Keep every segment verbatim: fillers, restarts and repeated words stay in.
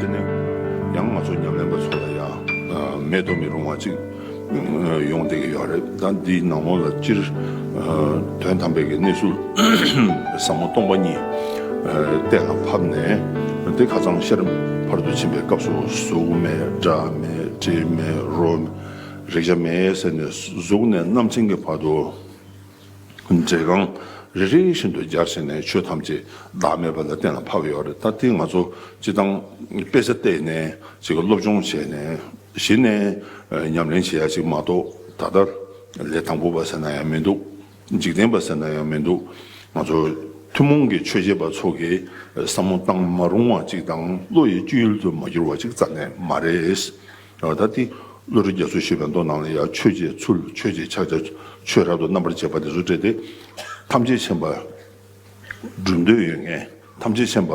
དེ་ནས་ཡང་ང་ཚོ་ཉམས་ལེན་པ་ཚོ་ལ་ཡང་མེད་དུ་མི་རུང་བ་ཅིག་ཡོང་བསྡད་ཀྱི་ཡོད་རེད། ད་འདིའི་ནང་ལོགས་ལ་སྤྱིར་དོན་དམ་པའི་གི་གནས་ཚུལ་ཟབ་མོ་སྟོང་པ་ཉིད་གཏན་ལ་ཕབ་ནས། དེ་ཁ་སང་ཤར་ཕར་དུ་ཕྱིན་པའི་སྐབས་སུ་གཟུགས་མེད་སྒྲ་མེད་དྲི་མེད་རོ་རེག་བྱ་མེད་ཟེར་ནས་གཟུགས་ནས་རྣམ་མཁྱེན་གྱི་བར་དུ། འབྲས་རྐང་རེ་རེ་བཞིན་དུ་སྦྱར་བྱས་ནས་ཆོས་ཐམས་ཅད་བདག་མེད་པ་ལ་གཏན་ལ་ཕབ་ཡོད་རེད། ད་དེ་ང་ཚོ་སྤྱི་བཏང་དཔེ་ཆ་བལྟས་ནས་ཅིག་སློབ་སྦྱོང་བྱས་ནས་གཞི་ནས་ཉམས་ལེན་བྱེད་ཡ་ཅིག་མ་གཏོགས། ད་ལྟ་ལས་དང་པོ་པ་ཟེར་ན་ཡང་མི་འདུག་འཇིག་རྟེན་པ་ཟེར་ན་ཡང་མི་འདུག་ང་ཚོ་ཐུན་མོང་གི་ཆོས་བྱེད་པ་ཚོ་གིས་བསམ་བློ་བཏང་མ་རུང་བ་ཅིག་དང་བློ་ཡི་སྤྱོད་ཡུལ་དུ་མ་གྱུར་བ་ཅིག་རྩ་ནས་མ་རེད། ད་ལྟ་དེ་བློ་གྲོས་རྒྱ་མཚོས་ཞུས་པའི་མདོ་ནང་ལ་ཡང་ཆོས་ཀྱི་ཚུལ། ཆོས་ཀྱི་ཕྱག་རྒྱ། ཆོས་རབ་ཏུ་རྣམ་པར་འབྱེད་པ་དེ་ཚོ་སྤྲད་དེ། ཐམས་ཅད་མཁྱེན་པ་སྒྲུབ་འདོད་ཡོད་མཁན། ཐམས་ཅད་མཁྱེན་པ་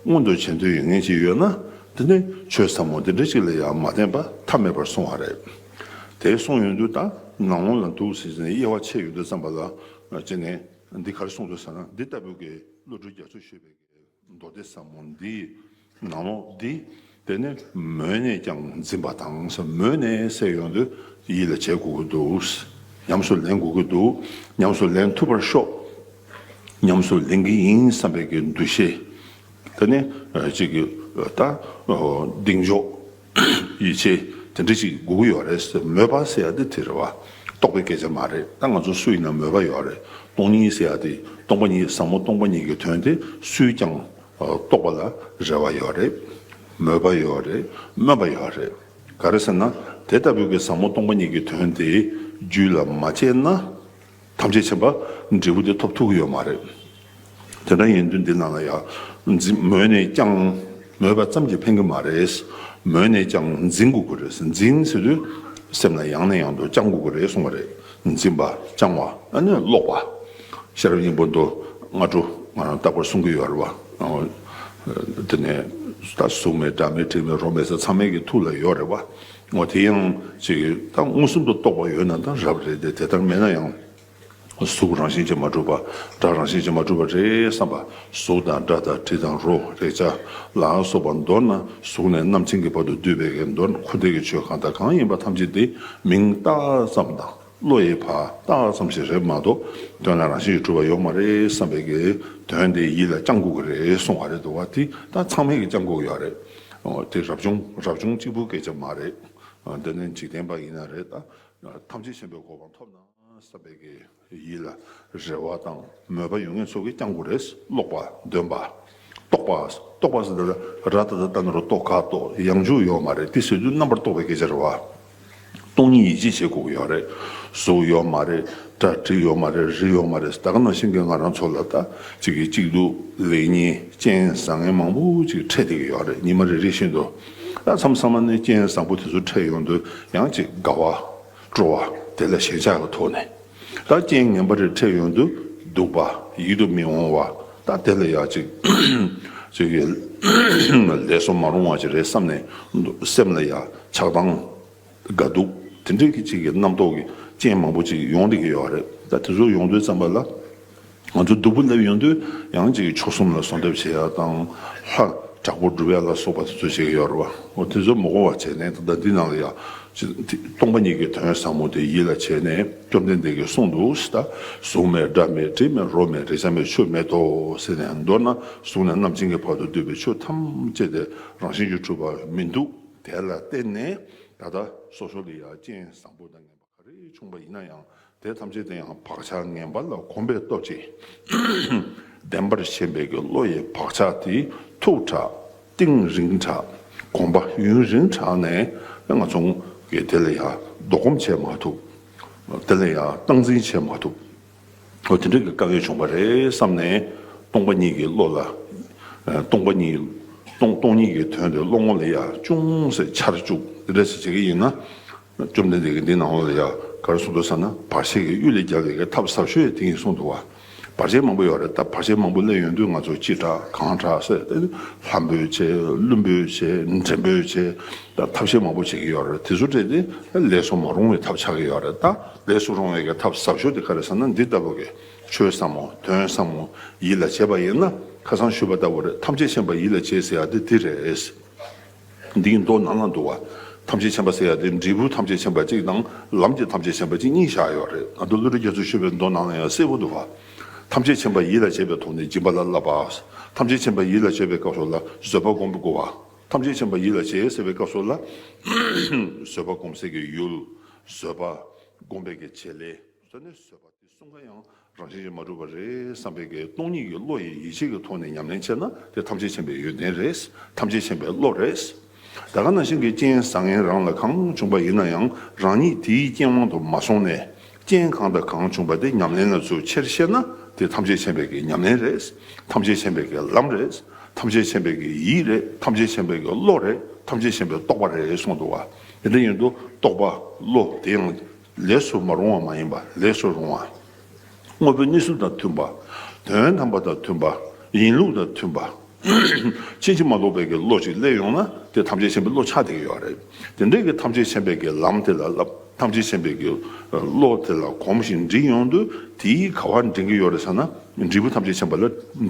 མངོན་དུ་བྱེད་འདོད་ཡོད་མཁན་ཅིག་ཡོད་ན། དེ་ནི་ཆོས་ཟབ་མོ་འདི་འདྲ་ཅིག་ལ་ཡང་མ་བརྟེན་པ་ཐབས་མེད་པར་གསུངས་པ་རེད། དེ་གསུངས་ཡོང་དུས་ད་ནང་ལོགས་ལ་འདུག་ཟེར་ནས་དབྱེ་བ་ཕྱེ་ཡོང་དུས་ཙམ་པ་ལ། ཅི་ནས་འདི་ག་རེ་གསུངས་འདུག་ཟེར་ན། འདི་ལྟ་བུའི་གི་བློ་གྲོས་རྒྱ་མཚོས་ཞུས་པའི་མདོ་སྡེ་ཟབ་མོ་འདིའི་ནང་ལོགས་འདི། དེ་ནི་མོས་ནས་ཀྱང་འཛིན་པ་དང་ཟེར། མོས་ནས་ཟེར་ཡོང་དུས་ཡིད་ལ་བྱེད་དགོས་ཀྱི་འདུག་ཉམས་སུ་ལེན་དགོས་ཀྱི་འདུག་ཉམས་སུ་ལེན་ཐུབ་པར་ཤོག་ཉམས་སུ་ལེན་གྱི་ཡིན་བསམ་པའི་གི་འདུ་ཤེས། དེ་ནི་ཅིག་གི་ད་གདེང་འཇོག་ཡིད་ཆེས་དེ་འདྲ་ཅིག་དགོས་ཀྱི་ཡོད་རེད་ཟེར། མོས་པ་ཟེར་ཡ་དེ་དེ་རེད་བ། རྟོག་པའི་སྐད་ཆ་མ་རེད། ད་ང་ཚོ་སུ་ཡིན་ན་མོས་པ་ཡོད་རེད། སྟོང་ཉིད་ཟེར་ཡ་དེ། སྟོང་པ་ཉིད། ཟབ་མོ་སྟོང་པ་ཉིད་ཀྱི་དོན་དེ་སུས་ཀྱང་རྟོགས་པ་ལ་རེ་བ་ཡོད་རེད། མོས་པ་ཡོད་རེད། སྨོན་པ་ཡོད་རེད། ག་རེ་ཟེར་ན། དེ་ལྟ་བུའི་གི་ཟབ་མོ་སྟོང་པ་ཉིད་ཀྱི་དོན་དེ་རྒྱུད་ལ་མ་སྐྱེས་ན། ཐམས་ཅད་མཁྱེན་པ་འབྲས་བུ་དེ་ཐོབ་ཐུབ་ཀྱི་ཡོད་མ་རེད། དེ་འདྲ་ཡིན་དུས་འདི་ནང་ལ་ཡང་འཛིན། མོས་ནས་ཀྱང་། མོས་པ་ཙམ་གྱིས་ཕན་གྱི་མ་རེད། མོས་ནས་ཀྱང་འཛིན་དགོས་ཀྱི་རེད། འཛིན་ཟེར་དུས་སེམས་ལ་ཡང་ནས་ཡང་དུ་བཅང་དགོས་ཀྱི་རེད་གསུངས་པ་རེད། འཛིན་པ། བཅང་བ། ཨ་ནི་ཀློག་པ། ཤེས་རབ་སྙིང་པོ་མདོ་སྔ་དྲོ་ང་རང་རྟག་པར་གསུང་གི་ཡོད་རེད་བ། དེ་ནས་ད་གཟུགས་མེད་སྒྲ་མེད་དྲི་མེད་རོ་མེད་ཟེར་ཚང་མའི་གི་ཐུགས་ལ་ཡོད་རེད་བ། འོ་དེ་ཡང་ཅིག་ད་མངོན་སུམ་དུ་རྟོགས་པ་ཡོད་ན་ད་རབ་རེད་དེ། དེ་ལྟར་མེད་ན་ཡང་། གཟུགས་རང་བཞིན་གྱིས་མ་གྲུབ་པ། སྒྲ་རང་བཞིན་གྱིས་མ་གྲུབ་པ་རེད་བསམ་པ། གཟུགས་དང་སྒྲ་དང་དྲི་དང་རོ་རེག་བྱ་ལ་སོགས་པ་མདོར་ན་གཟུགས་ནས་རྣམ་མཁྱེན་གྱི་བར་དུ་བསྡུས་པའི་གི་མདོར་ན་འཁོར་འདས་ཀྱི་ཆོས་གང་དང་གང་ཡིན་པ་ཐམས་ཅད་དེ་མིང་བཏགས་ཙམ་དང་བློ་ཡིས་ཕར་བཏགས་ཙམ་ཞིག་རེད་མ་གཏོགས། དོན་ལ་རང་བཞིན་གྱིས་གྲུབ་པ་ཡོད་མ་རེད་བསམ་པའི་གི་དོན་དེ་ཡིད་ལ་བཅང་དགོས་ཀྱི་རེད་གསུངས་པ་རེད་འདུག་བ། དེ་ད་ཚང་མས་ཀྱིས་བཅང་དགོས་ཀྱི་ཡོད་རེད། འོ་དེ་རབ་བྱུང་རབ་བྱུང་གཅིག་པུའི་སྐད་ཆ་མ་རེད། འདི་ནི་འཇིག་རྟེན་པ་ཡིན་ན་རེད། ད་ཐམས་ཅད་མཁྱེན་པའི་གོ་འཕང་ཐོབ་ན་བསམ་པའི་གི་ཡིད་ལ་རེ་བ་དང་མོས་པ་ཡོད་མཁན་ཚོ་གིས་བཅང་དགོས་རེད། ཀློག་པ། འདོན་པ། རྟོག་པ། རྟོག་པ་ཟེར་ན་ར་ཏ་ཏ་ཏ་ན་རོ་ཏོ་ག་རྟོག་ཡང་འཇུག་ཡོད་མ་རེད། དེ་ཟེར་དུས་རྣམ་པར་རྟོག་པའི་སྐད་ཆ་རེད་བ། སྟོང་ཉིད་ཡིད་ཆེས་བྱེད་དགོས་ཀྱི་ཡོད་རེད། གཟུགས་ཡོད་མ་རེད། སྒྲ་དྲི་ཡོད་མ་རེད། རིག་ཡོད་མ་རེད། ད་ག་ནང་བཞིན་གྱི་ང་རང་ཚོ་ལ་ད་ཅིག་གི་གཅིག་སྡུད་ལེགས་ཉེས་རྐྱེན་བཟང་ངན་མང་པོ་ཅིག་འཕྲད་བསྡད་ཀྱི་ཡོད་རེད། ཉི་མ་རེ་རེ་བཞིན་དུ་ ད་མཚམས་མཚམས་མ་ནས་རྐྱེན་བཟང་པོ་དེ་ཚོ་འཕྲད་ཡོང་དུས་ཡང་ཅིག་དགའ་བ་སྤྲོ་བ་དེ་ལ་ཞེན་ཆགས་ཀྱི་ཐོག་ནས། ད་རྐྱེན་ངན་པ་རེ་འཕྲད་ཡོང་དུས་སྡུག་པ་ཡིད་དུ་མི་འོང་བ། ད་དེ་ལ་ཡང་ཅིག་ཅིག་གི་ལས་སུ་མ་རུང་བ་ཅིག་རེད་བསམ་ནས་སེམས་ལ་ཡང་ཆགས་སྡང་དགའ་སྡུག་དེ་འདྲའི་གི་ཅིག་གི་རྣམ་རྟོག་གི་རྐྱེན་མང་པོ་ཅིག་ཡོང་བསྡད་ཀྱི་ཡོད་རེད། ད་དེ་ཚོ་ཡོང་དུས་ཙམ་པ་ལ། ང་ཚོ་སྡུག་པོ་སླེབས་ཡོང་དུས་ཡང་ཅིག་མཆོག་གསུམ་ལ་གསོལ་འདེབས་བྱེད་ཡ་དང་། ལྷ་དྲག་པོ་སྒྲུབ་ཡ་ལ་སོགས་པ་དེ་ཚོ་བྱེད་ཀྱི་ཡོད་རེད་བ། འོ་དེ་ཚོ་མ་གོ་བ་བྱས་ནས་ད་ལྟ་འདི་ནང་ལ་ཡ། སྟོང་པ་ཉིད་ཀྱི་དོན་ཟབ་མོ་དེ་ཡིད་ལ་བྱས་ནས་བཅོམ་ལྡན་འདས་ཀྱིས་གསུངས་འདུག་ཟེར། ད་གཟུགས་མེད་སྒྲ་མེད་དྲི་མེད་རོ་མེད་རེག་བྱ་མེད་ཆོས་མེད་དོ་ཟེར་ནས། མདོར་ན་གཟུགས་ནས་རྣམ་མཁྱེན་གྱི་བར་དུ་འདུས་པའི་ཆོས་ཐམས་ཅད་དེ་རང་བཞིན་གྱིས་གྲུབ་པ་མི་འདུག་དེ་ལ་བརྟེན་ནས་ད་ལྟ་སོ་སོ་ལ་ཡ་རྐྱེན་བཟང་པོ་དང་ངན་པ་ག་རེ་བྱུང་བ་ཡིན་ན་ཡང་དེ་ཐམས་ཅད་དེ་ཡང་བག་ཆགས་ངན་པ་ལ་གོམས་པའི་སྟོབས་ཀྱིས། བདེན་པར་ཞེན་པའི་གི་བློ་ཡི་བག་ཆགས་དེ་མཐུག་དྲགས་གཏིང་རིང་དྲགས་གོམས་པ་ཡུན་རིང་དྲགས་ནས་ང་ཚོ་གི་དེ་ལ་ཡང་ལྡོག་གོམས་བྱེད་མ་ཐུབ། དེ་ལ་ཡང་སྟངས་འཛིན་བྱེད་མ་ཐུབ། འོ་དེ་འདྲ་གི་དཀའ་ངལ་བྱུང་བ་རེད་བསམ་ནས། སྟོང་པ་ཉིད་ཀྱི་བློ་ལ། ཨ། སྟོང་པ་ཉིད། སྟོང་སྟོང་ཉིད་ཀྱི་དོན་དེ་བློ་ངོ་ལ་ཡ་ཅུང་ཟད་འཆར་བཅུག་དེ་འདྲ་ཞིག་བྱེད་ཀྱི་ཡིན་ན། བཅོམ་ལྡན་འདས་ཀྱིས་འདི་ནང་ལོགས་ལ་ཡ་ག་རེ་གསུངས་འདུག་ཟེར་ན། བར་ཆད་ཀྱི་གཡུལ་ལས་རྒྱལ་བའི་གི་ཐབས་ཟབ་ཤོས་དེ་ཡིན་གསུངས་འདུག་བ། བར་ཆད་མང་པོ་ཡོད་རེད། ད་བར་ཆད་མང་པོ་སླེབས་ཡོང་དུས་ང་ཚོ་ཅི་དྲག་གང་དྲག་ཟེར་ཏེ། ལྷ་འབོད་བྱེད། ཀླུ་འབོད་བྱེད། འདྲེ་འབོད་བྱེད། ད་ཐབས་ཤེས་མང་པོ་བྱེད་ཀྱི་ཡོད་རེད། དེ་ཚོ་སྤྲད་དེ་ལས་སུ་མ་རུང་བའི་ཐབས་ཆགས་ཀྱི་ཡོད་རེད། ད་ལས་སུ་རུང་བའི་གི་ཐབས་ཟབ་ཤོས་དེ་ག་རེ་ཟེར་ན། འདི་ལྟ་བུ་གི་ཆོས་ཟབ་མོ་དོན་ཟབ་མོ་ཡིད་ལ་བྱེད་པ་ཡིན་ན། ཁ་སང་ཞུས་པ་ལྟ་བུ་རེད། ཐམས་ཅད་མཁྱེན་པ་ཡིད་ལ་བྱེད་ཟེར་ཡ་དེ་འདི་རེད། འདིའི་མདོ་ནང་ལ་འདུག་བ། ཐམས་ཅད་མཁྱེན་པ་ཟེར་ཡ་དེ་འབྲས་བུ་ཐམས་ཅད་མཁྱེན་པ་གཅིག་དང་ལམ་གྱི་ཐམས་ཅད་མཁྱེན་པ་གཅིག་གཉིས་བཞག་ཡོད་རེད། ང་ཚོ་བློ་གྲོས་རྒྱ་མཚོས་ཞུས་པའི་མདོ་ནང་ལ་ཡང་གསལ་པོ་འདུག་བ། ཐམས་ཅད་མཁྱེན་པ་ཡིད་ལ་བྱེད་པའི་ཐོག་ནས་སྦྱིན་པ་ལ་བསླབ་པ། ཐམས་ཅད་མཁྱེན་པ་ཡིད་ལ་བྱེད་པའི་སྐབས་སུ་ལ་བཟོད་པ་སྒོམ་དགོས་བ། ཐམས་ཅད་མཁྱེན་པ་ཡིད་ལ་བྱེད་ཟེར་བའི་སྐབས་སུ་ལ། བཟོད་པ་སྒོམ་སའི་གི་ཡུལ། བཟོད་པ་སྒོམ་པའི་གི་བྱེད་ལས། བཟོད་ནས་བཟོད་པ་དེ་གསུམ་ཀ་ཡང་རང་བཞིན་གྱིས་མ་གྲུབ་པ་རེད་བསམ་པའི་གི་སྟོང་ཉིད་ཀྱི་བློ་ཡི་ཡིད་ཆེས་ཀྱི་ཐོག་ནས་ཉམས་ལེན་བྱས་ན་དེ་ཐམས་ཅད་མཁྱེན་པའི་ཡོན་ཏན་རེད། ཐམས་ཅད་མཁྱེན་པའི་བློ་རེད། ད་ག་ནང་བཞིན་གྱི་རྐྱེན་བཟང་ངན་རང་ལ་གང་བྱུང་བ་ཡིན་ན་ཡང་རང་ཉིད་དེའི་རྐྱེན་དབང་དུ་མ་སོང་ནས། རྐྱེན་གང་དང་གང་བྱུང་བ་དེ་ཉམས་ལེན་ལ་ཚུར་ཁྱེར་ཤེས་ན་དེ་ཐམས་ཅད་མཁྱེན་པའི་གི་ཉམས་ལེན་རེད། ཐམས་ཅད་མཁྱེན་པའི་གི་ལམ་རེད། ཐམས་ཅད་མཁྱེན་པའི་གི་ཡིད་རེད། ཐམས་ཅད་མཁྱེན་པའི་གི་བློ་རེད། ཐམས་ཅད་མཁྱེན་པའི་རྟོགས་པ་རེད་གསུངས་འདུག་བ། དེ་འདྲ་ཡིན་དུས་རྟོགས་པ་བློ་དེ་ཡང་ལས་སུ་མ་རུང་བ་མ་ཡིན་པ་ལས་སུ་རུང་བ། དངོས་པོའི་གནས་ཚུལ་དང་མཐུན་པ། དོན་དམ་པ་དང་མཐུན་པ། ཡིན་ལུགས་དང་མཐུན་པ། ཕྱིན་ཅི་མ་ལོག་པའི་གི་བློ་ཅིག་སླེབས་ཡོང་ན་དེ་ཐམས་ཅད་མཁྱེན་པའི་བློ་ཆགས་བསྡད་ཀྱི་ཡོད་རེད། དེ་འདྲའི་གི་ཐམས་ཅད་མཁྱེན་པའི་གི་ལམ་དེ་ལ་བསླབ། ཐམས་ཅད་མཁྱེན་པའི་གི་བློ་དེ་ལ་གོམས་ཤིང་འདྲིས་ཡོང་དུས་དེའི་ག་བར་འདྲེན་གྱི་ཡོད་རེད་ཟེར་ན། འབྲས་བུ་ཐམས་ཅད་མཁྱེན་པ་ལ་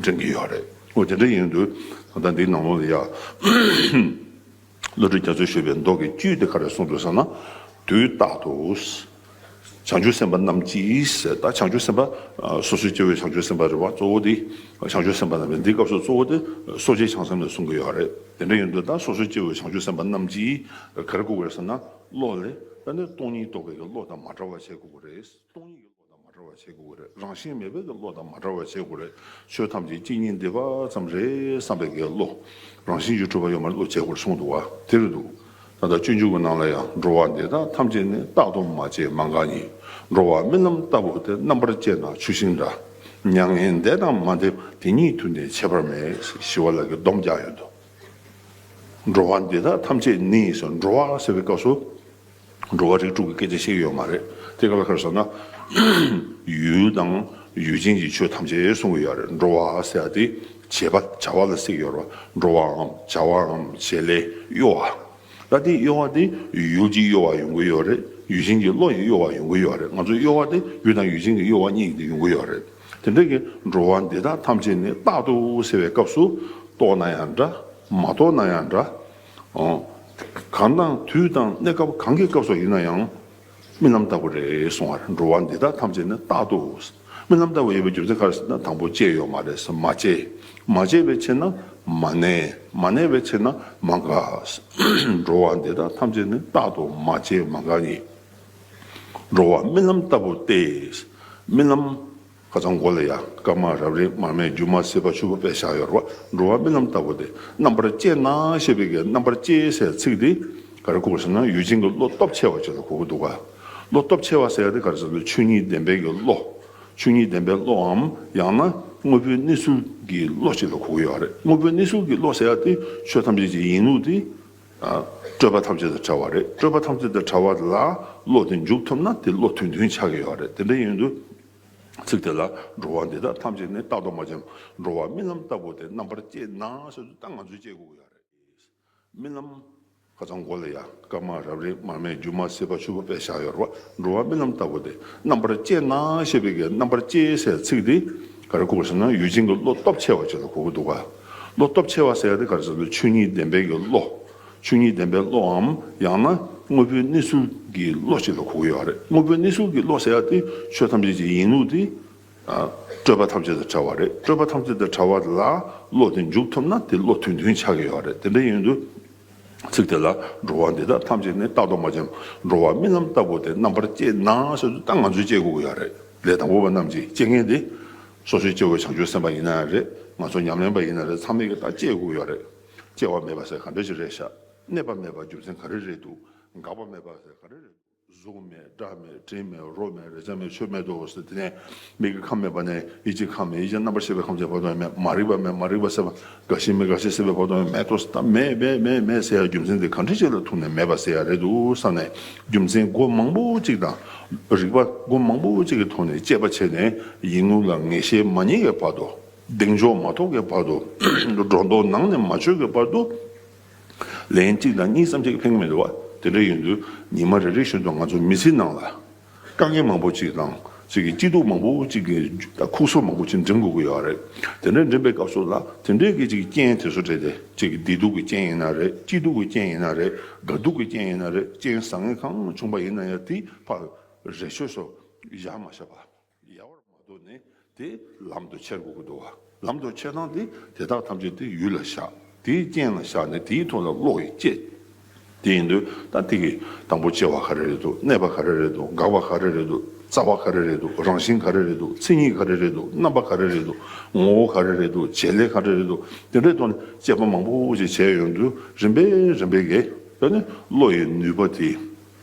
འདྲེན་གྱི་ཡོད་རེད། འོ་དེ་འདྲ་ཡིན་དུས་ད་ལྟ་འདིའི་ནང་ལོགས་ལ་ཡ། བློ་གྲོས་རྒྱ་མཚོས་ཞུས་པའི་མདོ་གི་བཅུད་དེ་ག་རེ་གསུངས་འདུག་ཟེར་ན། དུས་རྟག་ཏུ། བྱང་ཆུབ་སེམས་དཔའ་རྣམས་ཀྱིས་ཟེར། ད་བྱང་ཆུབ་སེམས་དཔའ། སོ་སོའི་སྐྱེ་བོའི་བྱང་ཆུབ་སེམས་དཔའ་རེད་བ། གཙོ་བོ་དེ་བྱང་ཆུབ་སེམས་དཔའ་རྣམས་ཀྱིས། འདིའི་སྐབས་སུ་གཙོ་བོ་དེ་སོ་སྐྱེའི་བྱང་སེམས་ལ་གསུང་གི་ཡོད་རེད། དེ་འདྲ་ཡིན་དུས་ད་སོ་སོའི་སྐྱེ་བོའི་བྱང་ཆུབ་སེམས་དཔའ་རྣམས་ཀྱིས་ག་རེ་དགོས་ཀྱི་རེད་ཟེར་ན། བློ་ལ་ད་ནི་སྟོང་ཉིད་རྟོགས་པའི་གི་བློ་དང་མ་བྲལ་བ་བྱེད་དགོས་ཀྱི་རེད། སྟོང་ཉིད་ཀྱི་བློ་དང་མ་བྲལ་བ་བྱེད་དགོས་ཀྱི་རེད། རང་བཞིན་མེད་པའི་གི་བློ་དང་མ་བྲལ་བ་བྱེད་དགོས་རེད། ཆོས་ཐམས་ཅད་གཅིག་ཉིད་འདི་པ་ཙམ་རེད་བསམ་པའི་གི་བློ། རང་བཞིན་གྱིས་གྲུབ་པ་ཡོད་མ་རེད་བློ་བྱེད་དགོས་རེད་གསུངས་འདུག་བ། དེ་རེད་འདུག་ད་ལྟ་སྤྱོད་འཇུག་གི་ནང་ལ་ཡང་། འགྲོ་བ་འདི་དག་ཐམས་ཅད་ནི། རྟག་ཏུ་མ་སྐྱེས་མ་འགགས་ཉིད། འགྲོ་བ་རྨི་ལམ་ལྟ་བུ་སྟེ། རྣམ་པར་དཔྱད་ན་ཆུ་ཤིང་འདྲ། མྱ་ངན་འདས་དང་མ་འདས་པ། དེ་ཉིད་དུ་ནི་ཆད་པར་མེད། ཞི་བ་ལྷ་གིས་སྡོམ་རྒྱག་ཡོད་དོ། འགྲོ་བ་འདི་དག་ཐམས་ཅད་ནི་ཟེར། འགྲོ་བ་ཟེར་བའི་སྐབས་སུ། འགྲོ་བ་རིགས་དྲུག་གི་སྐད་ཆ་བཤད་ཀྱི་ཡོད་མ་རེད། དེ་ག་ལ་ག་རེ་ཟེར་ན། ཡུལ་དང་ཡུལ་ཅན་གྱི་ཆོས་ཐམས་ཅད་གསུང་གི་ཡོད་རེད། འགྲོ་བ་ཟེར་ཡ་དེ་བྱེད་པ་བྱ་བ་ལ་ཟེར་གྱི་ཡོད་རེད། འགྲོ་བའམ་བྱ་བའམ་བྱེད་ལས་གཡོ་བ། ད་དེ་གཡོ་བ་དེ་ཡུལ་གྱི་གཡོ་བ་ཡོང་གི་ཡོད་རེད། ཡུལ་ཅན་གྱི་བློ་ཡི་གཡོ་བ་ཡོང་གི་ཡོད་རེད། ང་ཚོའི་གཡོ་བ་དེ་ཡུལ་དང་ཡུལ་ཅན་གྱི་གཡོ་བ་གཉིས་ཀྱི་ཡོང་གི་ཡོད་རེད། དེ་འདྲ་གི་འགྲོ་བ་འདི་དག་ཐམས་ཅད་ནི། རྟག་ཏུ་ཟེར་བའི་སྐབས་སུ་རྟོགས་ན་ཡང་འདྲ། མ་རྟོགས་ན་ཡང་འདྲ། ཨོ། གང་དང་དུས་དང་གནས་སྐབས་གང་གི་སྐབས་སུ་ཡིན་ན་ཡང་རྨི་ལམ་ལྟ་བུ་རེད་གསུང་བ་རེད། འགྲོ་བ་འདི་དག་ཐམས་ཅད་ནི་རྟག་ཏུ། རྨི་ལམ་ལྟ་བུ་ཡིན་པའི་རྒྱུ་མཚན་ག་རེ་ཟེར་ན། དང་པོ་སྐྱེས་ཡོད་མ་རེད། མ་སྐྱེས། མ་སྐྱེས་པའི་ཕྱིར་ན་མ་གནས། མ་གནས་པའི་ཕྱིར་ན་མ་འགགས། འགྲོ་བ་འདི་དག་ཐམས་ཅད་ནི། རྟག་ཏུ་མ་སྐྱེས་མ་འགགས་ཉིད། འགྲོ་བ་རྨི་ལམ་ལྟ་བུ་སྟེ། རྨི་ལམ། ཁ་སང་མགོ་ལ་ཡ། སྐར་མ་རབ་རིབ་མར་མེ་སྒྱུ་མ་ཟིལ་པ་ཆུ་བུར་དཔེ་བཞག་ཡོད་རེད་བ། འགྲོ་བ་རྨི་ལམ་ལྟ་བུ་སྟེ། རྣམ་པར་དཔྱད་ན་ཞེས་པའི་གི་རྣམ་པར་དཔྱད་ཟེར་ཚིག་འདི་ག་རེ་གོ་དགོས་ཟེར་ན། ཡུལ་ཅན་གྱི་བློ་སྟོབས་ཆེ་བ་ཅིག་ལ་གོ་གི་འདུག་ག་བློ་སྟོབས་ཆེ་བ་ཟེར་ཡ་དེ་ག་རེ་ཟེར་ན། ཆོས་ཉིད་བདེན་པའི་གི་བློ། ཆོས་ཉིད་བདེན་པའི་བློའམ་ཡང་ན་དངོས་པོའི་གནས་ཚུལ་གྱི་བློ་ཅིག་ལ་གོ་གི་ཡོད་རེད། དངོས་པོའི་གནས་ཚུལ་གྱི་བློ་ཟེར་ཡ་དེ་ཆོས་ཐམས་ཅད་ཀྱི་ཡིན་ལུགས་དེ། སྤྲོས་པ་ཐམས་ཅད་དང་བྲལ་བ་རེད། སྤྲོས་པ་ཐམས་ཅད་དང་བྲལ་བ་ལ་བློ་དེ་འཇུག་ཐུབ་ན་དེ་བློ་དོན་མཐུན་ཆགས་ཀྱི་ཡོད་རེད། དེ་འདྲ་ཡིན་དུས། ཚིག་དེ་ལ་འགྲོ་བ་འདི་དག་ཐམས་ཅད་ནི་རྟག་ཏུ་མ་བྱམས། འགྲོ་བ་རྨི་ལམ་ལྟ་བུ་སྟེ། རྣམ་པར་དཔྱད་ན་ཟེར་དུས་ད་ང་ཚོས་དཔྱད་དགོས་ཀྱི་ཡོད་རེད། རྨི་ལམ། ཁ་སང་མགོ་ལ་ཡ་སྐར་མ་རབ་རིབ་མར་མེ་སྒྱུ་མ་སྲིད་པ་ཆུ་བོ་དཔེ་བཞག་ཡོད་རེད་བ། འགྲོ་བ་རྨི་ལམ་ལྟ་བུ་སྟེ། རྣམ་པར་དཔྱད་ན་ཞེས་པའི་གི་རྣམ་པར་དཔྱད་ཟེར་ཚིག་འདི་ག་རེ་གོ་དགོས་ཟེར་ན། ཡུལ་ཅན་གྱི་བློ་སྟོབས་ཆེ་བ་ཅིག་ལ་གོ་གི་འདུག་ག་བློ་སྟོབས་ཆེ་བ་ཟེར་ཡ་དེ་ག་རེ་ཟེར་ན། ཆོས་ཉིད་བདེན་པའི་གི་བློ། ཆོས་ཉིད་བདེན་པའི་བློའམ་ཡང་ན་དངོས་པོའི་གནས་ཚུལ་གྱི་བློ་ཞིག་ལ་གོ་གི་ཡོད་རེད། དངོས་པོའི་གནས་ཚུལ་གྱི་བློ་ཟེར་ཡ་དེ་ཆོས་ཐམས་ཅད་ཀྱི་ཡིན་ལུགས་དེ། ཨ། སྤྲོས་པ་ཐམས་ཅད་དང་བྲལ་བ་རེད། སྤྲོས་པ་ཐམས་ཅད་དང་བྲལ་བ་ལ་བློ་དེ་འཇུག་ཐུབ་ན་དེ་བློ་དོན་མཐུན་ཆགས་ཀྱི་ཡོད་རེད། དེ་འདྲ་ཡིན་དུས། ཚིག་དེ་ལ་འགྲོ་བ་འདི་དག་ཐམས་ཅད་ནི་རྟག་ཏུ་མ་བྱམས། འགྲོ་བ་རྨི་ལམ་ལྟ་བུ་སྟེ། རྣམ་པར་དཔྱད་ན་ཟེར་དུས་ད་ང་ཚོས་དཔྱད་དགོས་ཀྱི་ཡོད་རེད། ལས་དང་པོ་པ་རྣམས་ཀྱིས་དཔྱད་མཁན་དེ། སོ་སོའི་སྐྱེ་བོ་བྱང་ཆུབ་སེམས་དཔའ་ཡིན་ན་ཡང་རེད། ང་ཚོ་ཉམས་ལེན་པ་ཡིན་ན་རེད། ཚང་མས་ཀྱི་ད་དཔྱད་དགོས་ཀྱི་ཡོད་རེད། སྐྱེ་བ་མེད་པ་ཟེར་ག་འདྲ་ཞིག་རེད་ཤག་གནས་པ་མེད་པ་རྒྱུ་མཚན་ག་རེ་རེད་འདུག་འགག་པ་མེད་པ་ཟེར་ག་རེ་རེད་འདུག་གཟུགས་མེད། སྒྲ་མེད། དྲི་མེད། རོ་མེད། རེག་བྱ་མེད། ཆོས་མེད་དོ་ཟེར། དེ་ནས་མིག་གི་ཁམས་མེད་པ་ནས་ཡིད་ཀྱི་ཁམས་མེད། ཡིད་ཀྱི་རྣམ་པར་ཤེས་པའི་ཁམས་ཀྱི་བར་དུ་ཡང་མེད། མ་རིག་པ་མེད། མ་རིག་པ་ཟེར་བ་རྒ་ཤི་མེད། རྒ་ཤི་ཟེར་བའི་བར་དུ་ཡང་མེད་དོ་ཟེར། ད་མེད་མེད་མེད་མེད་ཟེར་ཡ་རྒྱུ་མཚན་དེ་ག་འདྲ་ཅིག་ལ་ཐུག་ནས་མེད་པ་ཟེར་ཡ་རེད་འདུག་བསམ་ནས། རྒྱུ་མཚན་སྒོ་མང་པོ་ཅིག་དང་། རིགས་པ་སྒོ་མང་པོ་ཅིག་གི་ཐོག་ནས་དཔྱད་པ་བྱས་ནས་ཡིན་ལུགས་ལ་ངེས་ཤེས་མ་རྙེད་པའི་བར་དུ། གདེང་འཇོག་མ་ཐོབ་ཀྱི་བར་དུ། སྒྲོ་འདོགས་ནང་ནས་མ་ཆོད་ཀྱི་བར་དུ། ལན་གཅིག་དང་གཉིས་ཙམ་ཅིག་ཕན་གྱི་མི་འདུག་བ། དེ་འདྲ་ཡིན་དུས་ཉི་མ་རེ་རེ་བཞིན་དུ་ང་ཚོ་མི་ཚེའི་ནང་ལ་དཀའ་ངལ་མང་པོ་ཅིག་དང་ཅིག་གི་སྐྱིད་སྡུག་མང་པོ་ཅིག་གི་ཁུག་སོ་མང་པོ་ཅིག་འགྲིམ་དགོས་ཀྱི་ཡོད་རེད། དེ་འདྲ་འགྲིམ་པའི་སྐབས་སུ་ལ་དེ་འདྲའི་གི་ཅིག་རྐྱེན་དེ་ཚོ་འཕྲད་དེ། ཅིག་གི་བདེ་སྡུག་གི་རྐྱེན་ཡིན་ན་རེད། སྐྱིད་སྡུག་གི་རྐྱེན་ཡིན་ན་རེད། དགའ་སྡུག་གི་རྐྱེན་ཡིན་ན་རེད། རྐྱེན་བཟང་ངན་གང་བྱུང་པ་ཡིན་ན་ཡང་དེ་ཕར་རེ་ཆོས་སུ་བཞག་མ་བཞག་པ། ཡལ་བར་མ་དོར་ནས་དེ་ལམ་དུ་ཁྱེར་དགོས་ཀྱི་འདུག་བ། ལམ་དུ་ཁྱེར་སྟངས་དེ་དེ་དག་ཐམས་ཅད་དེ་ཡུལ་ལ་བཞག་དེའི་རྐྱེན་ལ་བཞག་ནས་དེའི་ཐོག་ལ་བློ་ཡིས་དཔྱད། དེ་ཡིན་དུས་ད་དེ་གི་དང་པོ་སྐྱེ་བ་ག་རེ་རེད་འདུག་གནས་པ་ག་རེ་རེད་འདུག་འགག་པ་ག་རེ་རེད་འདུག་རྩ་བ་ག་རེ་རེད་འདུག་རང་བཞིན་ག་རེ་རེད་འདུག་མཚན་ཉིད་ག་རེ་རེད་འདུག་རྣམ་པ་ག་རེ་རེད་འདུག་ངོ་བོ་ག་རེ་རེད་འདུག་བྱེད་ལས་ག་རེ་རེད་འདུག་དེ་འདྲའི་ཐོག་ནས་དཔྱད་པ་མང་པོ་ཞིག་བྱས་ཡོང་དུས་རིམ་པས་རིམ་པས་ཀྱིས་ད་ནི་བློ་ཡི་ནུས་པ་དེ།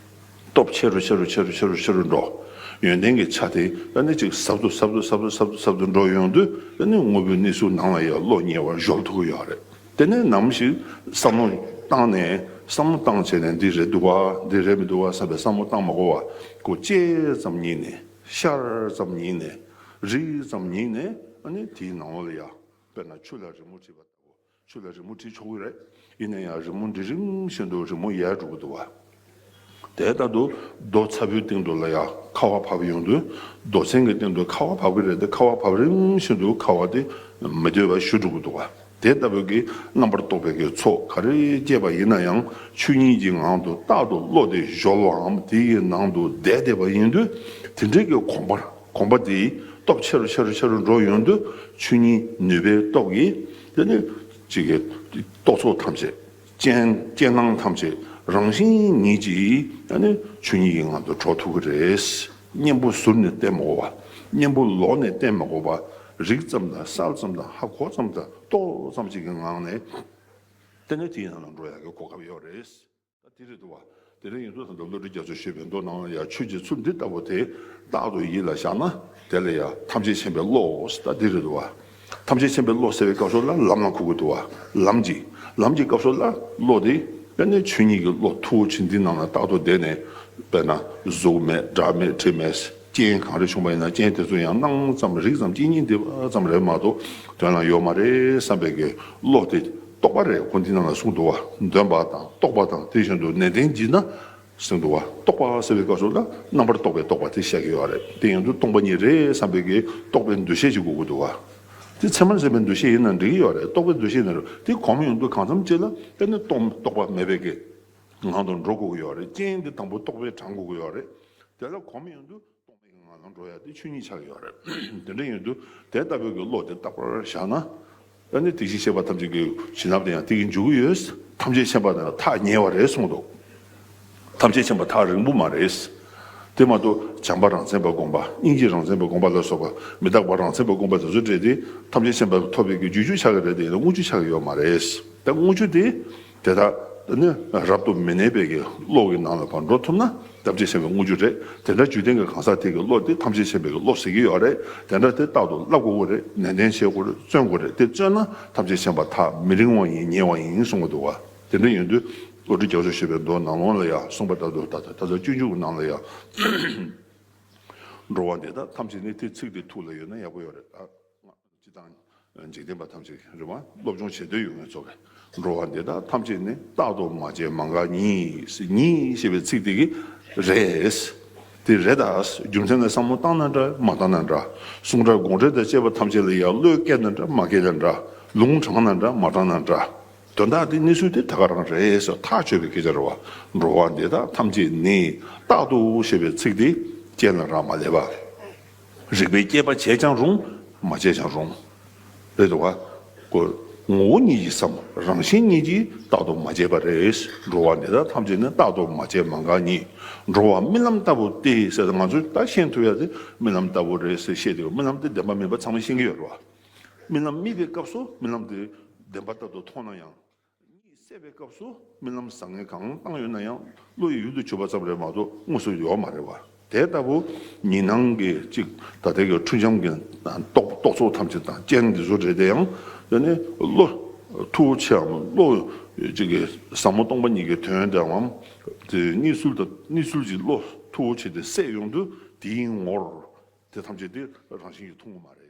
སྟོབས་ཆེ་རུ་ཆེ་རུ་ཆེ་རུ་ཆེ་རུ་ཆེ་རུ་འགྲོ། ཡོན་ཏན་གྱི་ཆ་དེ་ཨ་ནི་ཅིག་ཟབ་ཏུ་ཟབ་ཏུ་ཟབ་ཏུ་ཟབ་ཏུ་ཟབ་ཏུ་འགྲོ་ཡོང་དུས་ཨ་ནི་དངོས་པོའི་གནས་ཚུལ་ནང་ལ་ཡང་བློ་ཉེ་བར་གཞོལ་ཐུབ་ཀྱི་ཡོད་རེད། དེ་ནས་ནམ་ཞིག་བསམ་བློ་བཏང་ནས་བསམ་བློ་བཏང་བྱས་ནས་འདི་རེད་འདུག་ག་འདི་རེད་མི་འདུག་ག་བསམ་པའི་བསམ་བློ་བཏང་མ་དགོས་པ་ཁོ་དཔྱད་ཙམ་ཉིད་ནས་ཤར་ཙམ་ཉིད་ནས་རིག་ཙམ་ཉིད་ནས་ཨ་ནི་དེའི་ནང་ལ་ཡང་དཔེར་ན་ཆུ་ལ་རི་མོ་བྲིས་པ་ལྟ་བུ། ཆུ་ལ་རི་མོ་བྲིས་ཆོག་གི་རེད། ཡིན་ན་ཡང་རི་མོ་འབྲི་རིམ་བཞིན་དུ་རི་མོ་ཡལ་འགྲོ་གི་འདུག་བ། དེ་ལྟར་དུ་རྡོ་ཚ་པོའི་སྟེང་དུ་ལ་ཡང་ཁ་བ་བབས་ཡོང་དུས་རྡོ་ཚན་གྱི་སྟེང་དུ་ཁ་བ་བབས་ཀྱི་རེད་དེ། ཁ་བ་བབས་རིམ་བཞིན་དུ་ཁ་བ་དེ་མི་སྡོད་པར་ཞུ་འགྲོ་གི་འདུག་བ། དེ་ལྟ་བུའི་གི་རྣམ་པར་རྟོག་པའི་གི་ཚོགས་ག་རེ་སྐྱེས་པ་ཡིན་ན་ཡང་ཆོས་ཉིད་ཀྱི་ངང་དུ་རྟག་ཏུ་བློ་དེ་གཞོལ་བའམ་དེ་ཡི་ནང་དུ་བསྡད་བསྡད་པ་ཡིན་དུས་དེ་འདྲའི་གི་གོམས་པ་གོམས་པ་དེ་སྟོབས་ཆེ་རུ་ཆེ་རུ་ཆེ་རུ་འགྲོ་ཡོང་དུས་ཆོས་ཉིད་ནུས་པའི་སྟོབས་ཀྱིས། དེ་ནི་ཅིག་གི་རྟོག་ཚོགས་ཐམས་ཅད། རྐྱེན་རྐྱེན་སྣང་ཐམས་ཅད་རང་བཞིན་ཉིད་ཀྱིས་ཨ་ནི་ཆོས་ཉིད་ཀྱི་ངང་དུ་གྲོལ་ཐུབ་ཀྱི་རེད། གཉེན་པོ་ཟུར་ནས་བསྟེན་མ་དགོས་པ། གཉེན་པོ་ལོགས་ནས་བསྟེན་མ་དགོས་པ། རིག་ཙམ་དང་གསལ་ཙམ་དང་ཧ་གོ་ཙམ་དང་རྟོགས་ཙམ་ཅིག་གི་ངང་ནས་དེ་ནི་དེའི་ནང་ལ་འགྲོ་ཡག་གི་གོ་སྐབས་ཡོད་རེད། ད་དེ་རེད་འདུག་བ། དེ་རིང་ཡིན་དུས་ད་ལྟ་བློ་གྲོས་རྒྱ་མཚོས་ཞུས་པའི་མདོ་ནང་ལ་ཡང་ཆོས་ཀྱི་ཚུལ་འདི་ལྟ་བུ་དེ་རྟག་ཏུ་ཡིད་ལ་བཞག་ན་དེ་ལ་ཡང་ཐམས་ཅད་མཁྱེན་པའི་བློ་ཟེར། ད་འདི་རེད་འདུག་བ། ཐམས་ཅད་མཁྱེན་པའི་བློ་ཟེར་བའི་སྐབས་སུ་ལ་ལམ་ལ་གོ་དགོས་འདུག་བ། ལམ་གྱི་ལམ་གྱི་སྐབས་སུ་ལ་བློ་དེ་དཔེར་ན་ཆོས་ཉིད་ཀྱི་བློ་མཐུ་བོ་ཆེ་འདི་ནང་ལ་རྟག་ཏུ་བསྡད་ནས་དཔེར་ན་གཟུགས་མེད་སྒྲ་མེད་དྲི་མེད། རྐྱེན་གང་རེ་བྱུང་བ་ཡིན་ན་རྐྱེན་དེ་ཚོ་ཡང་སྣང་ཙམ་རིག་ཙམ་གཅིག་གཉིས་འདི་ཙམ་རེད་མ་གཏོགས་དོན་ལ་ཡོད་མ་རེད་བསམ་པའི་གི་བློ་དེ་རྟོག་པ་རེད། ཁོ་འདི་ནང་ལ་གསུངས་འདུག་བ། འདོན་པ་དང་རྟོག་པ་དང་དེ་བཞིན་དུ་ནན་ཏན་བགྱིས་ན་གསུངས་འདུག་བ། རྟོག་པ་ཟེར་བའི་སྐབས་སུ་ལ་རྣམ་པར་རྟོག་པའི་རྟོག་པ་དེ་བཤད་ཀྱི་ཡོད་རེད། དེ་ཡིན་དུས་སྟོང་པ་ཉིད་རེད་བསམ་པའི་གི་རྟོག་པའི་འདུ་ཤེས་ཅིག་དགོས་ཀྱི་འདུག་བ། དེ་ཚད་མར་འཛིན་པའི་འདུ་ཤེས་ཡིན་ན་འགྲིག་གི་ཡོད་རེད། རྟོག་པའི་འདུ་ཤེས་ཡིན་ན་རེད། དེ་གོམས་ཡོང་དུས་གང་འཚམ་ཅིག་ལ་དཔེར་ན་སྟོང་རྟོག་པ་མེད་པའི་གི་ངང་དུ་འགྲོ་དགོས་ཀྱི་ཡོད་རེད། རྐྱེན་འདི་དང་པོ་རྟོག་པས་དྲངས་དགོས་ཀྱི་ཡོད་རེད། དེ་ལ་གོམས་ཡོང་དུས་སྟོང་པའི་ངང་ལ་འགྲོ་ཡ་དེ་ཆོས་ཉིད་ཆགས་ཀྱི་ཡོད་རེད། དེ་འདྲ་ཡིན་དུས་དེ་ལྟ་བུའི་གི་བློ་དེ་རྟག་པར་བཞག་ན། ཨ་ནི་དེ་བཞིན་གཤེགས་པ་ཐམས་ཅད་ཀྱི་བྱིན་རླབས་དེ་ཡང་དེ་གིས་འཇུག་གི་ཡོད། ཐམས་ཅད་མཁྱེན་པ་དང་ཐག་ཉེ་བ་རེད་གསུངས་འདུག་ཐམས་ཅད་མཁྱེན་པ་ཐག་རིང་པོ་མ་རེད། དེ་མ་གཏོགས་བྱམས་པ་རང་མཚན་པ་བསྒོམ་པ། སྙིང་རྗེ་རང་མཚན་པ་བསྒོམ་པ་ལ་སོགས་པ། མི་རྟག་པ་རང་མཚན་པ་བསྒོམ་པ་དེ་ཚོ་སྤྲད་དེ་ཐམས་ཅད་མཁྱེན་པ་ཐོབ་པའི་གི་རྒྱུ་རྒྱུ་ཆགས་ཀྱི་རེད་དེ། ཡིན་ན་དངོས་རྒྱུ་ཆགས་ཀྱི་ཡོད་མ་རེད། ད་དངོས་རྒྱུ་དེ། དེ་དག་ནི་རབ་ཏུ་མི་གནས་པའི་གི་བློ་གི་ནང་ལ་ཕར་འགྲོ་ཐུབ་ན་ཐམས་ཅད་མཁྱེན་པའི་དངོས་རྒྱུ་རེད། དེ་འདྲ་རྒྱུད་ལྡན་གྱི་གང་ཟག་དེ་གི་བློ་དེ་ཐམས་ཅད་མཁྱེན་པའི་གི་བློ་ཟེར་གྱི་ཡོད་རེད། དེ་འདྲ་དེ་རྟག་ཏུ་བསླབ་དགོས་ཀྱི་རེད། ནན་ཏན་བྱེད་དགོས་རེད། བརྩོན་དགོས་རེད། དེ་བརྩོན་ན་ཐམས་ཅད་མཁྱེན་པ་ཐག་མི་རིང་བ་ཡིན། ཉེ་བ་ཡིན་གསུང་གི་འདུག་བ། དེ་འདྲ་ཡིན་དུས་ བློ་གྲོས་རྒྱ་མཚོས་ཞུས་པའི་མདོ་ནང་ལོགས་ལ་ཡང་གསུངས་པ་ལྟར་དུ། ད་ལྟ་ད་ལྟ་སྤྱོད་འཇུག་གི་ནང་ལ་ཡང་འགྲོ་བ་འདི་དག་ཐམས་ཅད་ནི། དེ་ཚིག་དེ་ཐུགས་ལ་ཡོད་ན་ཡག་པོ་ཡོད་རེད། ད་སྤྱི་བཏང་འཇིག་རྟེན་པ་ཐམས་ཅད་རེད་བ། སློབ་སྦྱོང་བྱེད་འདོད་ཡོད་མཁན་ཚོ་གིས། འགྲོ་བ་འདི་དག་ཐམས་ཅད་ནི། རྟག་ཏུ་མ་བྱས་མ་འགགས་ཉིད། ཉིད་ཞེས་པའི་ཚིག་དེ་གིས་རེད། དེ་རེད་ད། རྒྱུ་མཚན་ནི་བསམ་བློ་བཏང་ན་འདྲ་མ་བཏང་ན་འདྲ། གསུང་སྒྲ་དགོངས་འགྲེལ་དང་བཅས་པ་ཐམས་ཅད་ལ་ཡང་བློས་བཀལ་ན་འདྲ་མ་བཀལ་ན་འདྲ། ལུང་དྲངས་ན་འདྲ་མ་དྲངས་ན་འདྲ། དོན་དག་དེ་གནས་ཚུལ་དེ་ད་ག་རང་རེད་ཟེར་ཐག་ཆོད་པའི་སྐད་ཆ་རེད་བ། འགྲོ་བ་འདི་དག་ཐམས་ཅད་ནི། རྟག་ཏུ་ཞེས་པའི་ཚིག་དེ་རྐྱེན་ལ་རག་མ་ལས་པ། རིགས་པས་དཔྱད་པ་བྱས་ཀྱང་རུང་། མ་བྱས་ཀྱང་རུང་། རེད་འདུག་ག་ཀོ། ངོ་བོ་ཉིད་ཀྱིས་སམ། རང་བཞིན་ཉིད་ཀྱིས་རྟག་ཏུ་མ་བྱས་པ་རེད། འགྲོ་བ་འདི་དག་ཐམས་ཅད་ནི། རྟག་ཏུ་མ་བྱས་མ་འགགས་ཉིད། འགྲོ་བ་རྨི་ལམ་ལྟ་བུ་སྟེ་ཟེར་ང་ཚོས་ད་ཤེས་ཐུབ་ཡ་དེ་རྨི་ལམ་ལྟ་བུ་རེད་ཟེར་བཤད་དེ། རྨི་ལམ་དེ་བདེན་པ་མིན་པ་ཚང་མས་ཤེས་ཀྱི་ཡོད་རེད་བ། རྨི་ལམ་རྨིས་པའི་སྐབས་སུ་རྨི་ལམ་དེ་བདེན་པ་ལྟར་དུ་མཐོང་ན་ཡང་། གཉིད་སད་པའི་སྐབས་སུ་རྨི་ལམ་བཟང་ངན་གང་བཏང་ཡོད་ན་ཡང་བློ་ཡི་ཡུལ་དུ་གྱུར་པ་ཙམ་རེད་མ་གཏོགས་དངོས་སུ་ཡོད་མ་རེད་བ། དེ་ལྟ་བུ་ཉི་སྣང་གི་གཅིག་ད་ལྟའི་གི་འཁྲུལ་འབྱམས་ཀྱི་རྟོག་རྟོག་ཚོགས་ཐམས་ཅད་དང་རྐྱེན་འདི་ཚོ་རེད་དེ། ཡང་དེ་ནི་བློ་མཐུ་བོ་ཆེའམ། བློ་གཅིག་གི་ཟབ་མོ་སྟོང་པ་ཉིད་ཀྱི་དོན་དེའམ། དེ་གནས་ཚུལ་དང་གནས་ཚུལ་གྱི་བློ་མཐུ་བོ་ཆེ་དེ་སད་ཡོང་དུས་དེའི་ངོར་དེ་ཐམས་ཅད་དེ་རང་བཞིན་གྱིས་མཐོང་གི་མ་རེད།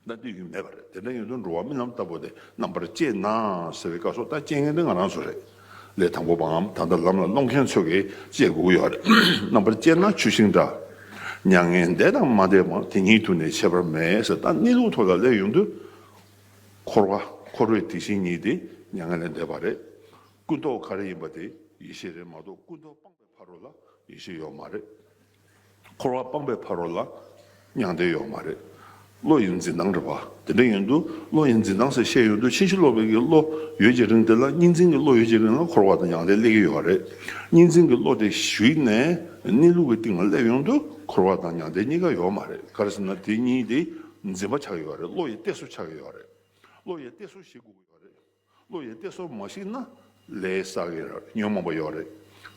ད་དེ་ཡུལ་མེད་པ་རེད། དེ་འདྲ་ཡིན་དུས་འགྲོ་བ་རྨི་ལམ་ལྟ་བུ་དེ་རྣམ་པར་དཔྱད་ན་ཟེར་བའི་སྐབས་སུ། ད་དཔྱད་མཁན་དེ་ང་རང་ཚོ་རེད། ལས་དང་པོ་པའམ་ད་ལྟ་ལམ་ལ་སློང་མཁན་ཚོ་གིས་དཔྱད་དགོས་ཀྱི་ཡོད་རེད། རྣམ་པར་དཔྱད་ན་ཆུ་ཤིང་འདྲ། མྱ་ངན་འདས་དང་མ་འདས་པ། དེ་ཉིད་དུ་ནི་ཁྱད་པར་མེད་ཟེར། ད་གནས་ལུགས་ཐོག་ལ་སླེབས་ཡོང་དུས། འཁོར་བ་འཁོར་བའི་དེ་བཞིན་ཉིད་དེ་མྱ་ངན་ལས་འདས་པ་རེད། ཀུན་རྟོག་ག་རེ་ཡིན་པ་དེ་ཡེ་ཤེས་རེད་མ་གཏོགས། ཀུན་རྟོག་སྤངས་པའི་ཕ་རོལ་ལ་ཡེ་ཤེས་ཡོད་མ་རེད། འཁོར་བ་སྤངས་པའི་ཕ་རོལ་ལ་མྱང་འདས་ཡོད་མ་རེད། བློ་ཡི་འཛིན་སྟངས་རེད་པ། དེ་འདྲ་ཡིན་དུས་བློ་ཡི་འཛིན་སྟངས་ཟེར་བཤད་ཡོང་དུས། ཕྱིན་ཅི་ལོག་པའི་གི་བློ་ཡོད་ཀྱི་རིང་དེ་ལ། གཉིས་འཛིན་གྱི་བློ་ཡོད་ཀྱི་རིང་ལ་འཁོར་བ་དང་མྱང་འདས་སླེབས་ཀྱི་ཡོད་རེད། གཉིས་འཛིན་གྱི་བློ་དེ་ཞིག་ནས་གནས་ལུགས་ཀྱི་སྟེང་ལ་སླེབས་ཡོང་དུས་འཁོར་བ་དང་མྱང་འདས་གཉིས་ཀ་ཡོད་མ་རེད། ག་རེ་ཟེར་ན་དེ་གཉིས་དེ་འཛིན་པ་ཆགས་ཀྱི་ཡོད་རེད། བློ་ཡི་གཏད་སོ་ཆགས་ཀྱི་ཡོད་རེད། བློ་ཡི་གཏད་སོ་ཞིག་དགོས་ཀྱི་ཡོད་རེད། བློ་ཡི་གཏད་སོ་མ་ཞིག་ན་ལས་བསགས་ཀྱི་རེད། ཉོན་མོངས་པ་ཡོད་རེད།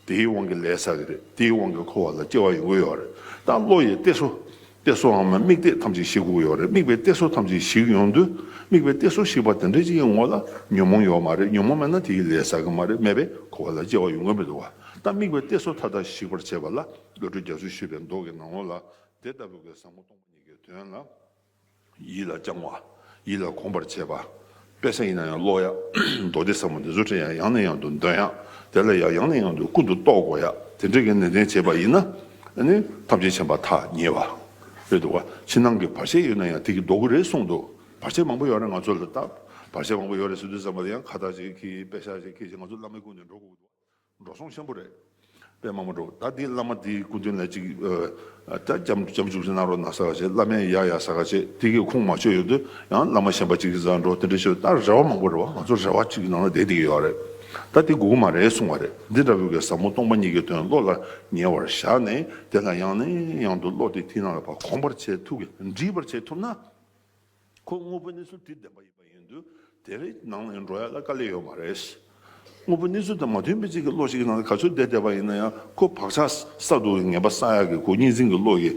དེའི་དབང་གིས་ལས་བསགས་ཀྱི་རེད། དེའི་དབང་གིས་འཁོར་བ་ལ་སྐྱེ་བ་ཡོང་གི་ཡོད་རེད། ད་བློ་ཡི་གཏད་སོ། གཏད་སོའམ་དམིགས་གཏད་ཐམས་ཅད་ཞིག་དགོས་ཀྱི་ཡོད་རེད། དམིགས་པའི་གཏད་སོ་ཐམས་ཅད་ཞིག་ཡོང་དུས། དམིགས་པའི་གཏད་སོ་ཞིག་པ་དེ་འདྲ་ཅིག་གི་ངོ་ལ་ཉོན་མོངས་ཡོད་མ་རེད། ཉོན་མོངས་མེད་ན་དེའི་ལས་བསགས་ཀྱི་མ་རེད། མེད་པས་འཁོར་བ་ལ་སྐྱེ་བ་ཡོང་གི་མི་འདུག་བ། ད་དམིགས་པའི་གཏད་སོ་མཐའ་དག་ཞིག་པར་བྱེད་པ་ལ། བློ་གྲོས་རྒྱ་མཚོས་ཞུས་པའི་མདོ་གི་ནང་ལོགས་ལ། དེ་ལྟ་བུའི་གི་ཟབ་མོ་སྟོང་པ་ཉིད་ཀྱི་དོན་ལ། ཡིད་ལ་བཅང་བ། ཡིད་ལ་གོམས་པར་བྱེད་པ། དཔེ་ཆ་ཡིན་ན་ཡང་ཀློག་ཡ། མདོ་སྡེ་ཟབ་མོ་འདི་ཚོ་དྲན་ཡ། ཡང་ནས་ཡང་དུ་འདོན་ཡ། དེ་ལ་ཡང་ཡང་ནས་ཡང་དུ་ཀུན་ཏུ་རྟོག་དགོས་ཡ། དེ་འདྲ་གི་ནན་ཏན་བྱས་པ་ཡིན་ན། ཨ་ནི་ཐམས་ཅད་མཁྱེན་པ་ཐག་ཉེ་བ་རེད་འདུག་བ། ཕྱི་ནང་གི་བར་ཆད་ཡོད་ན་ཡང་དེ་གིས་ཟློག་གི་རེད་གསུངས་འདུག། བར་ཆད་མང་པོ་ཡོད་རེད། ང་ཚོ་ལ་ད་བར་ཆད་མང་པོ་ཡོད་རེད་ཟེར་དུས་ཙམ་པ་ལ་ཡང་ཁ་བཏགས་ཅིག་གིས། དཔེ་ཆ་ཅིག་གིས། ང་ཚོ་བླ་མའི་སྐུ་མདུན་འགྲོ་དགོས་ཀྱི་འདུག། འགྲོ་སོང་ཆེན་པོ་རེད། དཔེ་མང་པོ་འགྲོ། ད་འདི་བླ་མ་འདིའི་སྐུ་མདུན་ལ་ཅིག་ཨ། ད་སྐྱབས་སྐྱབས་འཇུག་ཅིག་གནང་རོགས་གནང་ཟེར་ག་བྱས། བླ་མས་ཡ་ཡ་ཟེར་ག་བྱས། དེ་གི་ཁུངས་མ་ཆོད་ཡོང་དུས་ཡང་བླ་མ་གཞན་པ་ཅིག་གི་རྩར་འགྲོ། དེ་འདྲ་བྱས། ད་རེ་བ་མང་པོ་རེད་བ། ང་ཚོ་རེ་བ་ཅིག་གི་ནང་ལ་བསྡད་བསྡད་ཀྱི་ཡོད་རེད། ད་དེ་དགོས་ཀྱི་མ་རེད་གསུངས་པ་རེད། འདི་འདྲ་བོའི་གི་ཟབ་མོ་སྟོང་པ་ཉིད་ཀྱི་དོན་བློ་ལ་ཉེ་བར་བཞག་ནས། དེ་ལ་ཡང་ནས་ཡང་དུ་བློ་དེ་དེའི་ནང་ལ་ཕར་གོམས་པར་བྱེད་ཐུབ་གི། འདྲིས་པར་བྱེད་ཐུབ་ན། ཁོ་དངོས་པོའི་གནས་ཚུལ་དེ་བདེན་པ་ཡིན་པ་ཡིན་དུས། དེ་རེ་ནང་ལ་འགྲོ་ཡ་ལ་དཀའ་ལས་ཡོད་མ་རེད། དངོས་པོའི་གནས་ཚུལ་དང་མ་མཐུན་པའི་ཅིག་གི་བློ་ཞིག་གི་ནང་ལ་ག་ཚོད་བསྡད་བསྡད་པ་ཡིན་ན་ཡང་། ཁོ་བག་ཆགས་གསར་དུ་ངན་པ་བསགས་ཡ་གི་ཁོ་གཉིས་འཛིན་གྱི་བློ་ཡི་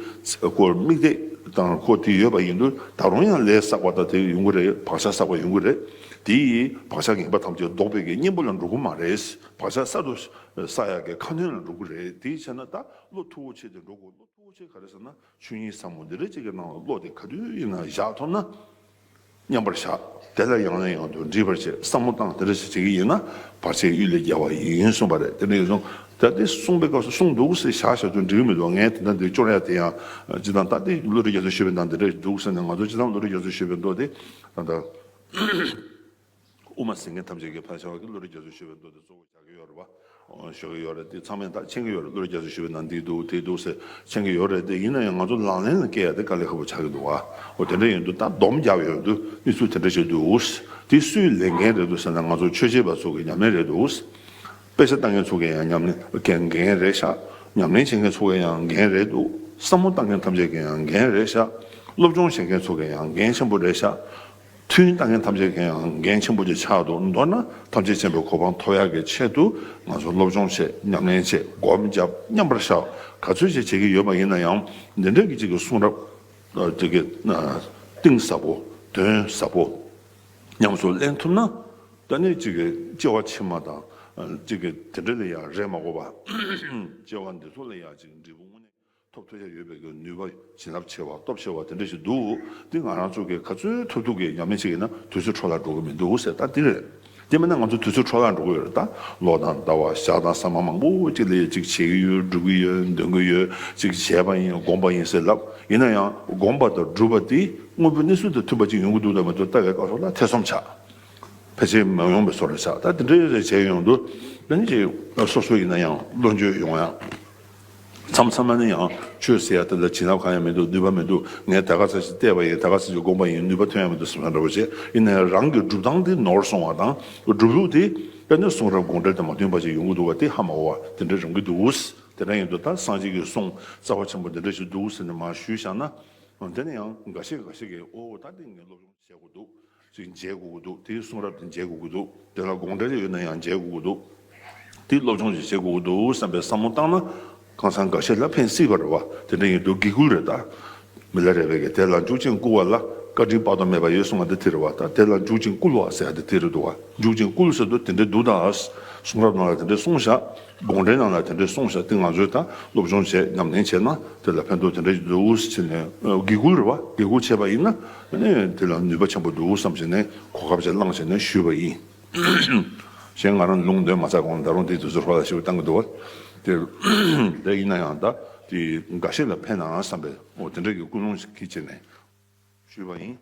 ཁོ་དམིགས་གཏད་དང་ཁོ་དེ་ཡོད་པ་ཡིན་དུས། ད་རུང་ཡང་ལས་བསགས་པ་དང་དེ་ཡོང་གི་རེད། བག་ཆགས་བསགས་པ་ཡོང་གི་རེད། དེ་ཡིས་བག་ཆགས་ངན་པ་ཐམས་ཅད་ལྡོག་པའི་གི་གཉེན་པོ་ལ་འགྲོ་གི་མ་རེད། བག་ཆགས་གསར་དུ་བསགས་ཡ་གི་ཁ་སྣོན་ལ་འགྲོ་གི་རེད། དེའི་ཕྱིར་ན་ད་བློ་མཐུ་བོ་ཆེ་དེ་འགྲོ་དགོས། བློ་མཐུ་བོ་ཆེ་ག་རེ་ཟེར་ན། ཆོས་ཉིད་ཟབ་མོ་འདི་འདྲ་ཅིག་གི་ནང་ལ་བློ་དེ་ག་དུས་ཡིན་ན་བཞག་ཐུབ་ན། མཉམ་པར་བཞག། དེ་ལ་ཡང་ནས་ཡང་དུ་འདྲིས་པར་བྱེད། བསམ་བློ་བཏང་། དེ་འདྲ་ཞིག་བྱེད་ཀྱི་ཡིན་ན། བར་ཆད་གཡུལ་ལས་རྒྱལ་བ་ཡིན་གསུངས་པ་རེད། དེ་འདྲ་ཡིན་སོང་། ད་དེ་གསུངས་པའི་སྐབས་སུ་གསུངས་འདུག་ཟེར་བཞག་བཞག་དུས་འགྲིག་གི་མི་འདུག། ངས་དེ་འདྲ་འདི་སྐྱོར་ཡ་དེ་ཡང་། སྤྱིར་བཏང་ད་དེ་བློ་གྲོས་རྒྱ་མཚོས་ཞུས་པའི་ནང་དེ་འདྲ་འདུག་ཟེར་ནས། ང་ཚོ་སྤྱིར་བཏང་བློ་གྲོས་རྒྱ་མཚོས་ཞུས་པའི་མདོ་དེ་ད་ལྟ། དབུ་མ་ཟེར་མཁན་ཐམས་ཅད་ཀྱིས་ཕལ་ཆེ་བ་གིས་བློ་གྲོས་རྒྱ་མཚོས་ཞུས་པའི་མདོ་དེ་གཙོ་བོ་བཞག་གི་ཡོད་རེད་པ། ཨོ། ཞུ་གི་ཡོད་རེད། དེ་ཚང་མས་ད་མཁྱེན་གྱི་ཡོད་རེད། བློ་གྲོས་རྒྱ་མཚོས་ཞུས་པའི་ནང་འདི་འདུག་དེ་འདུག་ཟེར་མཁྱེན་གྱི་ཡོད་རེད། དེ་ཡིན་ན་ཡང་ང་ཚོ་ལག་ལེན་ལ་བཀལ་ཡ་དེ་དཀའ་ལས་ཁག་པོ་ཆགས་ཀྱི་འདུག་ཨ། འོ། དེ་འདྲ་ཡིན་དུས་ད་སྡོམ་རྒྱབ་ཡོང་དུས་གནས་ཚུལ་དེ་འདྲ་ཞིག་འདུག། དེ་སུའི་ལས་འགན་རེད་འདུག་ཟེར་ན། ང་ཚོ་ཆོས་བྱེད་པ་ཚོ་གི་ཉམས་ལེན་རེད་འདུག། དཔེ་ཆ་ལྟ་མཁན་ཚོ་གི་ཡང་ཉམས་ལེན་འགན་འགན་རེད་ཤག། ཉམས་ལེན་བྱེད་མཁན་ཚོ་གི་ཡང་འགན་རེད་འདུག། བསམ་བློ་བཏང་མཁན་ཐམས་ཅད་ཀྱི་ཡང་འགན་རེད་ཤག། སློབ་སྦྱོང་བྱེད་མཁན་ཚོ་གི་ཡང་འགན་ཆེན་པོ་རེད་ཤག། མཐུན་ལྟ་མཁན་ཐམས་ཅད་ཀྱི་ཡང་འགན་ཆེན་པོ་ཅིག་ཆགས་འདུག། མདོར་ན་ཐམས་ཅད་མཁྱེན་པའི་གོ་འཕང་ཐོབ་ཡག་གི་ཆེད་དུ་ང་ཚོ་སློབ་སྦྱོང་བྱེད། ཉམས་ལེན་བྱེད། སྒོམ་རྒྱབ། མཉམ་པར་བཞག། ག་ཚོད་ཅིག་བྱེད་ཀྱི་ཡོད་པ་ཡིན་ན་ཡང་། འདི་འདྲ་གི་ཅིག་གི་གསུང་རབ་ཅིག་གི་གཏིང་ཟབ་པོ། དོན་ཟབ་པོ་ཉམས་སུ་ལེན་ཐུབ་ན། ད་ནི་ཅིག་གི་སྐྱེ་བ་ཕྱི་མ་དང་ གཅིག་གི་དེ་འདྲ་ལ་ཡང་རེ་མ་དགོས་པ། སྐྱེ་བ་འདི་ཚོ་ལ་ཡང་གཅིག་འབྲས་བུ་དངོས་གནས་ཐོབ་ཐུབ་ཡ་ཡོད་པའི་གི་ནུས་པ་བྱིན་རླབས་ཆེ་བ་སྟོབས་ཆེ་བ་དེ་འདྲ་ཞིག་འདུག་དེ་ང་རང་ཚོ་གི་ག་ཚོད་ཐུབ་ཐུབ་གི་ཉམས་ལེན་བྱེད་ཀྱི་ན་དུས་ཚོད་འཕྲོ་བརླག་འགྲོ་གི་མི་འདུག་ཟེར་ད་འདི་རེད། དེ་མིན་ན་ང་ཚོ་དུས་ཚོད་འཕྲོ་བརླག་འགྲོ་གི་ཡོད་རེད། ད་ལོ་དང་ཟླ་བ་ཞག་དང་ཟ་མ་མང་པོ་གཅིག་ལ་ཡ་གཅིག་བྱེད་ཀྱི་ཡོད། སྒྲུབ་ཀྱི་ཡོད། འདོན་གྱི་ཡོད། གཅིག་བྱས་པ་ཡིན། བསྒོམས་པ་ཡིན་ཟེར་ལབ། ཡིན་ན་ཡང་བསྒོམས་པ་དང་སྒྲུབ་པ་དེ་དངོས་པོའི་གནས་ཚུལ་དང་མཐུན་པ་ཅིག་ཡོང་གི་འདུག་དང་མི་འདུག་ལྟ་བའི་སྐབས་སུ་ལ་ཐེ་ཚོམ་ཆགས། ཕལ་ཆེར་མ་ཡོང་བའི་བཟོ་འདྲ་ཆགས། ད་དེ་འདྲའི་རེ་བྱས་ཡོང་དུས་ད་ནི་ཅིག་སོ་སོ་ཡིན་ན་ཡང་བློ་འགྱོད་ཡོང་ཡ། མཚམས་མཚམས་ནི་ཡང་ཆོས་ཟེར་ཡ་དེ་ལ་བྱིན་རླབས་གང་ཡང་མི་འདུག་ནུས་པ་མི་འདུག་ངས་ད་ག་ཚོད་ཅིག་བལྟས་པ་ཡིན། ད་ག་ཚོད་ཅིག་བསྒོམས་པ་ཡིན། ནུས་པ་ཐོན་ཡ་མི་འདུག་བསམ་འདྲ་པོ་བྱས། ཡིན་ན་ཡང་རང་གི་སྒྲུབ་སྟངས་དེ་ནོར་སོང་བ་དང་། སྒྲུབ་ལུགས་དེ་དཔེར་ན་གསུང་རབ་དགོངས་འགྲེལ་དང་མ་མཐུན་པ་ཅིག་ཡོང་གི་འདུག་བ་དེ་ཧ་མ་གོ་བ་དེ་འདྲ་རང་གི་འདུག་དེ་འདྲ་ཡིན་དུས་ད་སངས་རྒྱས་ཀྱི་གསུང་རྩ་བ་ཆེན་པོ་འདི་འདྲ་ཞིག་འདུག་ཟེར་ནས་མར་ཞུས་བཞག་ན། དེ་ནས་ཡང་འགའ་ཤས་འགའ་ཤས་ཀྱིས་ཨོ་ད་དེ་ངས་སློབ་སྦྱོང་བྱེད་དགོས་འདུག་ཅིག་མཇལ་དགོས་ཀྱི་འདུག་དེའི་གསུང་རབ་དེ་མཇལ་དགོས་ཀྱི་འདུག་དེ་ལ་དགོངས་འགྲེལ་ཡོད་ན་ཡང་མཇལ་དགོས་ཀྱི་འདུག་དེའི་སློབ་སྦྱོང་ཞིག་བྱེད་དགོས་ཀྱི་འདུག་བསམ་པའི་བསམ་བློ་བཏང་ན། གང་ཟག་འགའ་ཤས་ལ་ཕན་སྲིད་པ་རེད་བ། དེ་འདྲ་ཡིན་དུས་དགེ་བསྐུལ་རེད་ད། མི་ལ་རས་པས་ཀྱི་དེ་ལ་འཇུག་ཅིང་བསྐུལ་བ་ལ། བཀའ་དྲིན་དཔག་ཏུ་མེད་པ་ཡོད་གསུང་བ་འདི་དེ་རེད་བ། ད་དེ་ལ་འཇུག་ཅིང་བསྐུལ་བ་ཟེར་ཡ་འདི་དེ་རེད་འདུག་བ། འཇུག་ཅིང་བསྐུལ་ཟེར་དུས་དེ་འདྲའི་འདུག་ད། གསུང་རབ་ནང་ལ་དེ་འདྲའི་གསུངས་བཞག་དགོངས་འགྲེལ་ནང་ལ་དེ་འདྲའི་གསུངས་བཞག་དེ་ང་ཚོས་ད་སློབ་སྦྱོང་བྱས་ཉམས་ལེན་བྱས་ན་དེ་ལ་ཕན་ཐོགས་དེ་འདྲ་ཞིག་འདུག་ཟེར་ནས་དགེ་བསྐུལ་རེད་བ། དགེ་བསྐུལ་བྱས་པ་ཡིན་ན་ནི་དེ་ལ་ནུས་པ་ཆེན་པོ་འདུག་བསམ་བྱས་ནས་གོ་སྐབས་ཅིག་བླངས་བྱས་ནས་ཞུས་པ་ཡིན། གཞན་ང་རང་ལུང་འདོན་མ་ཚར་གོང་ལ་ད་རུང་དེའི་དུས་ཚོད་ཧྲོ་ལ་ཞེ་པོ་བཏང་གི་འདུག་བ། དེ་དེ་ཡིན་ན་ཡང་ད་དེ་འགའ་ཤས་ལ་ཕན་ན་བསམ་པའི་འོ་དེ་འདྲ་གི་ཀུན་སློང་ཞིག་གིས་བྱས་ནས་ཞུས་པ་ཡིན།